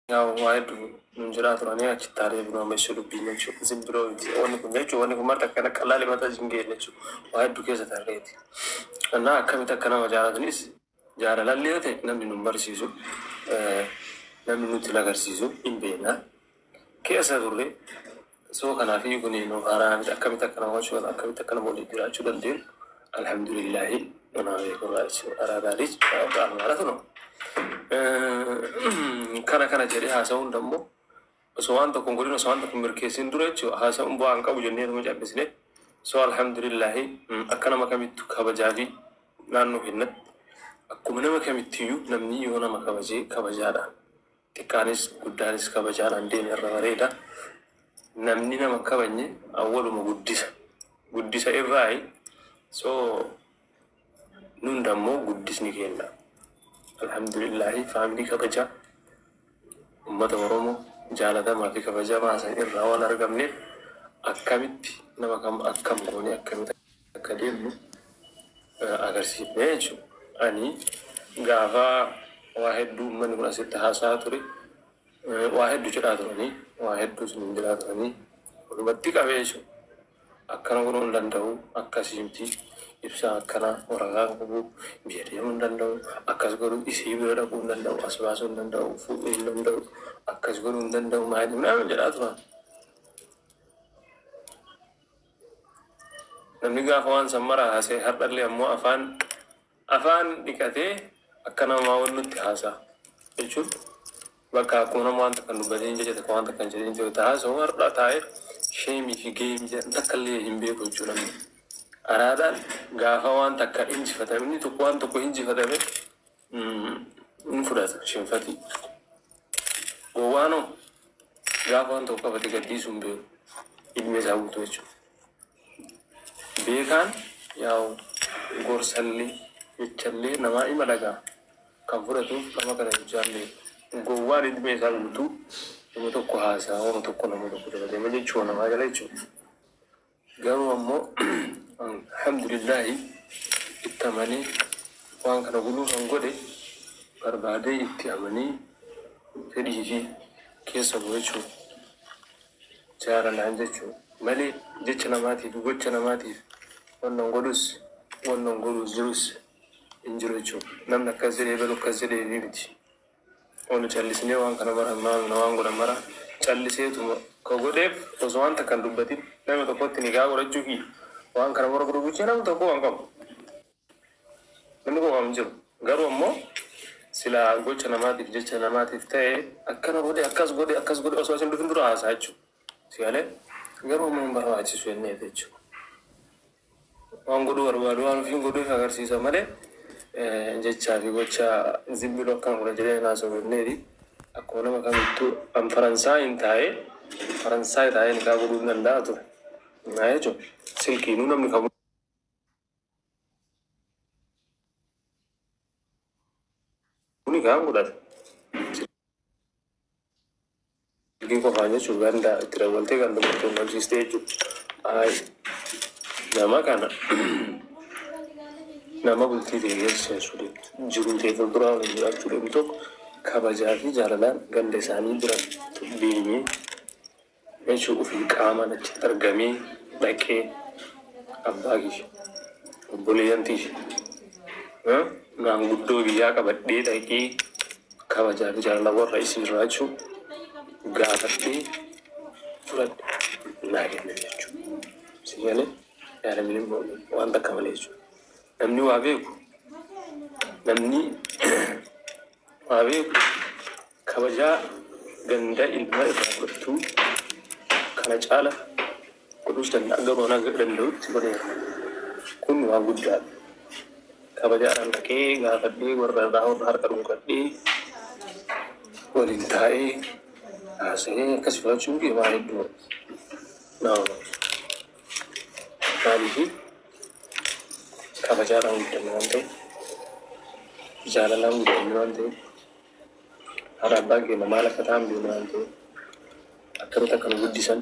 Yaa waa hedduu nun jedhaa turanii achitti aaree bunaa meeshaa dubbiin jechuudha. Isin biroo miti. Wanni kun jechuudha wanni kun marti akkana qal'aa mataa isin ga'e jechuudha. Waa hedduu keessa tarreeti. Kannaa akkamitti akka nama jaalatanis jaalalallee yoo ta'e namni nun barsiisu namni nutti hin agarsiisu hin beekna. Keessa turre soo kanaaf kun nu haaraa miti akkamitti akka nama gochuu akkamitti akka nama waliin jiraachuu dandeenyu alhamdulillahi nama beekurraa jechuudha. Araadaanis ማለት ነው. Kana kana jedhee haasa'uun dammoo osoo waan tokko hin godhin osoo waan tokko hin mirkeessin dura jechuudha haasa'uun bu'aa hin qabu jennee nama callisne. So alhamdulillahi akka nama kamittu kabajaa fi naannoo kennatti akkuma nama kamittiyyuu namni yoo nama kabajee kabajaadhaan xiqqaanis guddaanis kabajaadhaan deeme irra bareeda. Namni nama kabajne awwaluma guddisa guddisa irraayi so nun dammoo guddisni kenna. Alhamdulillahi faamilii kabajaa ummata Oromoo jaalatamaa fi kabajamaa san irraa waan argamneef akkamitti nama kam akkam goone akkamitti akka deemnu agarsiifne jechuudha. Ani gaafa waa hedduu uummanni kun asitti haasa'aa ture waa hedduu jedhaa turanii waa hedduu sun jedhaa turanii walumatti qabee jechuudha. Akkana godhuu hin danda'u akkasii miti ibsaa akkanaa waraqaa qabu biyya deemuu hin danda'u akkas godhuu isii bira dhaquu hin danda'u as baasuu hin danda'u fuudhuu hin danda'u akkas godhuu hin danda'u maali ምናምን jedhaa turan. Namni gaafa waan san mara haasa'e har'allee ammoo afaan afaan dhiqatee akka namaa wal nutti haasa'a jechuun bakka akkuma nama waan takka hin dubbatin jecha takka waan takka hin jedhin jiru haasa'u har'a taa'ee sheemii fi geemii jedhan takka illee hin beeku jechuudha namni. Araadaan gaafa waan takka injifatame inni tokko waan tokko injifatame hin fudhata shinfati. Gowwaanoo gaafa waan tokko qabate gadhiisuu hin beeku ilmi isaa guutuu jechuudha. Beekaan yaa'u gorsallee jechallee namaa ima dhagaa kan fudhatuuf nama kana jechaan beeku. Gowwaan ilmi isaa guutuu nama tokko haasaa nama tokko nama tokko dabalatee jechuudha namaa jala jechuudha. Garuu ammoo alhamdulillahi itti amanee waan kana godhuu kan godhe barbaadee itti amanee fedhii fi keessa bu'e jechuudha. Jaalalaan jechuudha. Malee jecha namaatiif gocha namaatiif wannan godhus wannan godhus jirus hin jiru jechuudha. Namni akkas jedhee balu akkas jedhee ni miti. Onu callisnee waan kana mara maamina waan godhan mara calliseetuma ka godheef osoo waan takka hin dubbatin nama tokkotti nigaa godhachuu fi waan kana mara godhu gochee namni tokko waan qabu. Namni tokko hin jiru. Garuu ammoo silaa gocha namaatiif jecha namaatiif ta'e akkana godhe akkas godhe akkas godhe osoo isin dhufin dura haasaa jechuudha. Si galee garuu ammoo hin barbaachisu jennee jechuudha. Waan godhuu barbaadu waan ofiin godhuuf agarsiisa malee jechaa fi gocha zimbiloo akkana godha jedhee haasa'u jenneeti. Akkuma nama kamittuu an Faransaayin taa'ee Faransaay taa'ee nikaa godhuu hin danda'a ture. Naa jechuudha. Silkiinuu namni kamuu nikaa godhata. Silkiin qofaan jechuun ganda itti dawwaltee ganda murtoon qabsiistee jechuudha. Ayi nama kana nama bultii ta'e keessa seensu deemtu jiruu ta'e fuulduraa waliin jiraachuu deemtu tokko kabajaa fi jaalalaan ganda isaanii bira deemee jechuun ofii qaamaan achitti argamee dhaqee abbaa kiyya obboleeyyan tiyya maanguddoo biyyaa qabadhee dhaqee kabajaa fi jaalala warra isin jiraachuu gaafadhee fudhadhe naa kennan jechuudha. Si galee yaalamni immoo waan takka malee jechuudha. Namni waa beeku namni waa beeku kabajaa ganda ilma irraa fudhatu kana caala godhuus danda'a garuu ana danda'utti godheera. Kun waan guddaadha. Kabajaadhaan dhaqee gaafadhee warra irraa warra harka dhungadhee waliin taa'ee haasa'ee akkas fudhachuun kee waan hedduu nama maaliif kabajaadhaan guddanne waan ta'eef jaalalaan guddanne waan ta'eef haadha abbaan keenya maal akka ta'an beeknu waan ta'eef akkamitti akka nu guddisan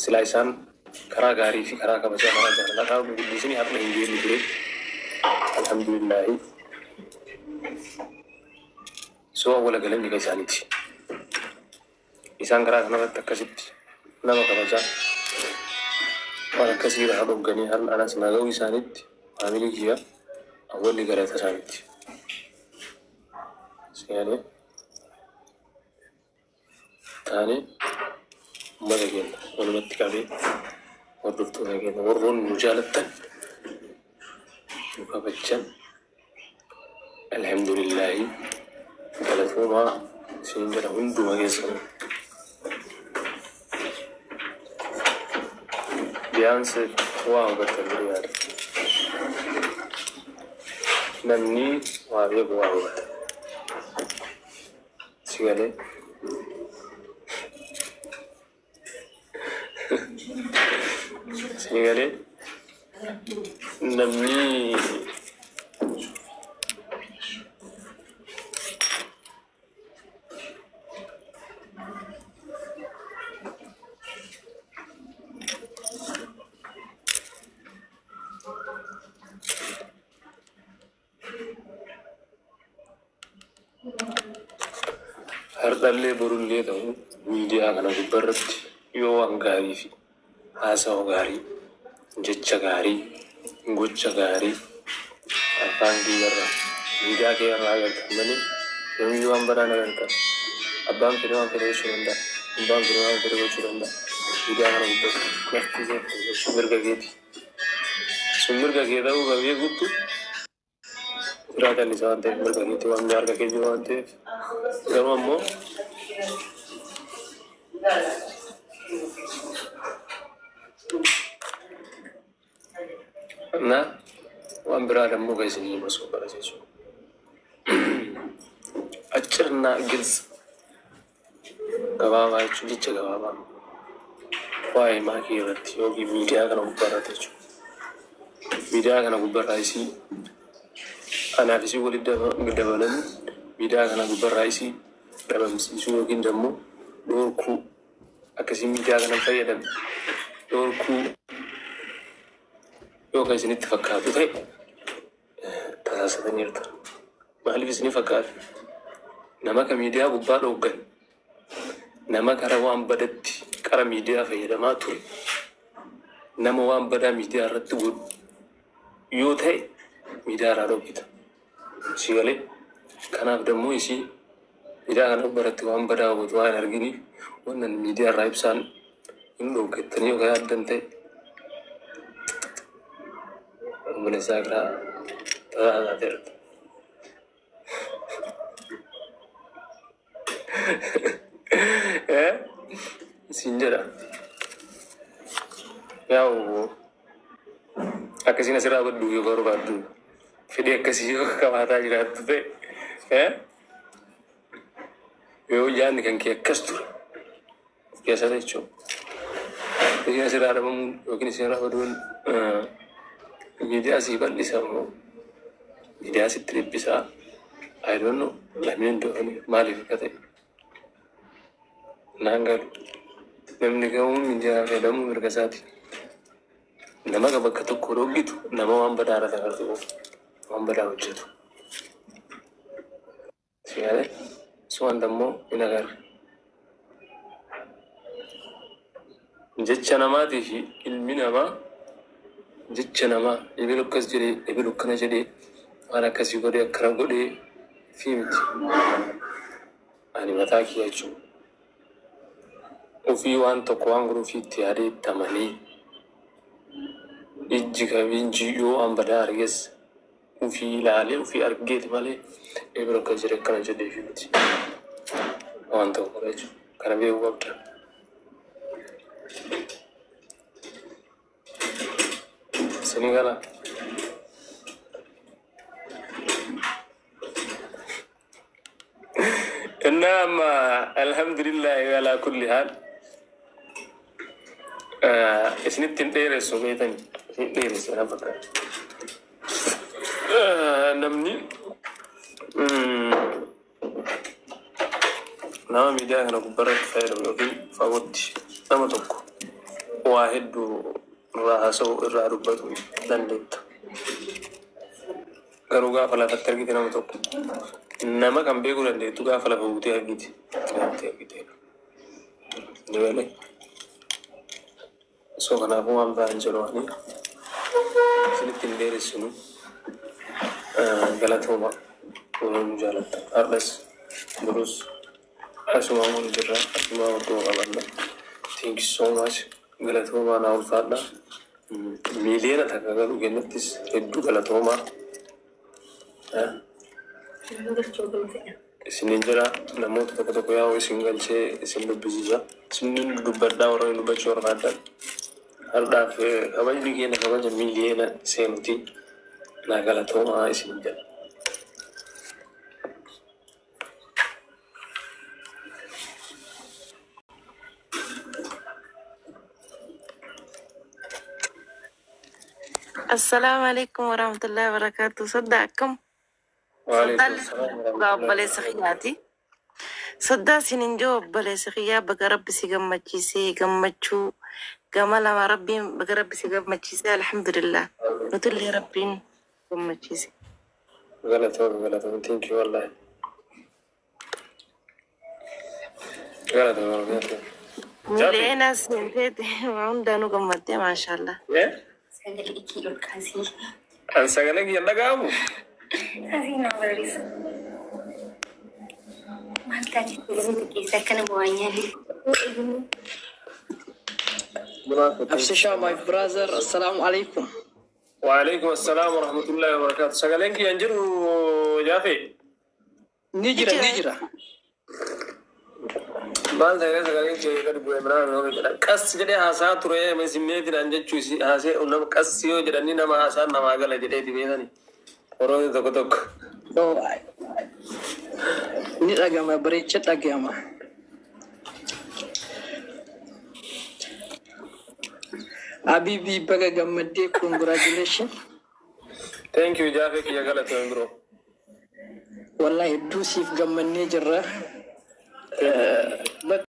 silaa isaan karaa gaarii fi karaa kabajaa karaa jaalalaa karaa nu guddisanii har'a hin geenye ture. Alhamdulillahi. So awwala galanni ka isaaniiti. Isaan karaa kanarratti akkasitti nama kabajaa waan akkasii irraa dhogganii har'a anas naga'uu isaaniitti family kiyya awwalli galata isaaniiti. Seenee taanee uummata keenya walumatti qabee hordoftoota keenya warroonni nu jaalattan nu kabajjan alhamdulillahi galatoomaa isin jedha hunduma keessanuu. Biyyaansi waa hubattan jedhee yaada. Namni waa beeku waa hubata. Si galee? Si galee? Namni hardhallee borullee ta'u miidiyaa kana gubbarratti yoo waan gaarii fi haasawa gaarii, jecha gaarii, gocha gaarii afaan kiyyarraa miidiyaa kiyyarraa agartan malee yoomiyyuu waan badaan agartan. Abbaan fedhe waan fedhe gochuu danda'a. Abbaan fedhe waan fedhe gochuu danda'a. Miidiyaa kana gubbatti lafti kee mirga keeti. Sun mirga kee ta'uu ka beekuttu jiraatan isaa waan ta'eef mirga keetii waan harka kee jiru waan ta'eef garuu ammoo na waan biraa dammoo ka isinii himu bara jechuudha. አጭርና ግልጽ gabaabaa jechuun jecha gabaabaa waa'ee maakii irratti yookiin miidiyaa kana gubbaarratti jechuudha. Miidiyaa kana gubbaarraa isii anaaf isii walitti dabalanii miidiyaa kana gubbaarraa isii dhabamsiisuu yookiin immoo dhorkuu akkasii miidiyaa kana fayyadamne dhorkuu yoo kan isinitti fakkaatu ta'e tasaasataniirta. Maaliif isinii fakkaata? Nama ka miidiyaa gubbaa dhooggan nama kara waan badatti qara miidiyaa fayyadamaa ture nama waan badaa miidiyaa irratti godhu yoo ta'e miidiyaa irraa dhoggita. Si galee kanaaf dammoo isii miidiyaa kana biratti waan badaa gootu waan hin arginiif wannan miidiyaa irraa ibsaan hin dhoggattanii yoo yaaddan ta'e obboleessaa biraa tasaasaateerta. Siin jedha. Yaa'u akkasiin asirraa badduu yoo barbaaddu fedhii akkasii yoo qabaataa jiraattu ta'e yoo yaadni kan kee akkas ture of keessatti jechuudha. Isin asirraa dhabamuun yookiin isin irraa baduun miidiyaa sii bal'isa moo miidiyaa sitti dhiphisaa I don't know lameen doonii maaliif akka ta'e naan galu. Namni kamuu miidiyaa fayyadamuu mirga isaati. Nama ka bakka tokko dhoggitu nama waan badaa irratti agartu waan badaa hojjetu. Si galee suwan dammoo hin agarre. Jecha namaatii fi ilmi namaa jecha namaa ebilu akkas jedhee ebilu akkana jedhee waan akkasii godhee akkana godhee fi miti. Ani mataa kiyya jechuudha. Ofii waan tokko waan godhu ofii itti yaadee itti amanee ijji kabinji yoo waan badaa arges ofii ilaalee ofii argeeti malee ebilu akkas jedhee akkana jedhee fi miti. Waan tokko godha jechuudha. Kana beekuu qabda. Isinii galaa? እና alhamdulillah ala kulli haal isinitti hin dheeressu beetani isin dheeresse na fakkaata. Namni nama miidiyaa kana gubbaarratti fayyadamu yookiin fagootti nama tokko waa hedduu irraa haasa'u irraa dubbatu dandeetta. Garuu gaafa lafatti argite nama tokko Nama kan beekuu dandeettu gaafa lafa buutee argite. Gaafa argite. Ni galee. So kanaafuu waan biraan jiru ani isinitti hin dheeressinu. Galatooma warra nu jaalattan. Har'as borus asumaa mun jirra, asumaa waggaa qabanna. Thank you so much. Galatoomaa, naa ulfaadha. 1 miiliyoona galuu kennattis hedduu galatoomaa. Isinin jira namoota tokko tokko yaa'u isin galchee isin dubbisiisa. Isin dubbadhaa warra dubbachuu barbaadan. Har'aaf kabajni keenya kabaja miiliyoona seenuti. Naa galatoomaa isin jedha. Assalaamu alaikum warahmatullahi wabarakatuh. Soddaa, akkam? Waalaikum Soddaan salaam dhugaa warahmatullahi obboleessa wabarakatuh. kiyyaati. Soddaa isin jiru obboleessa kiyyaa, baga Rabbi si gammachiisee, gammachuu gama lama Rabbiin baga Rabbi si gammachiisee, alhamdulillah. Nutullee Rabbiin gammachiise. Galatooma, galatooma. Thank you wallahi. Galatooma, galatooma. Jaafi. Miiliyoona seenteeti waa hundaanuu gammaddee, maashaallah. Eh? Sagalee kee ol kaasii. An sagalee kiyya dhaga'amu? Kaasii nama barreessa. Maal taate, sagalee xiqqeessa akka nama waan nyaanne. Absisha, my brother, assalamu alaikum. وعليكم السلام ورحمة الله وبركاته. Sagaleen kiyya hin jiru, Jaafe? Ni jira, ni jira. Maal ta'ee sagaleen kiyya gadi bu'ee biraan yoo jedhan qas jedhee haasaa ture simmeetiin jechuu haasee nama qas yoo jedhanii nama haasaan namaa gala jedhee beekani. Oromoon tokko tokko. Oh, ni dhagama, bareecha dhagama. Habibi, baga gammaddee, congratulation. Thank you, Jaafe kiyya, galatoon bro. Wallahi hedduu siif gammannee jirra.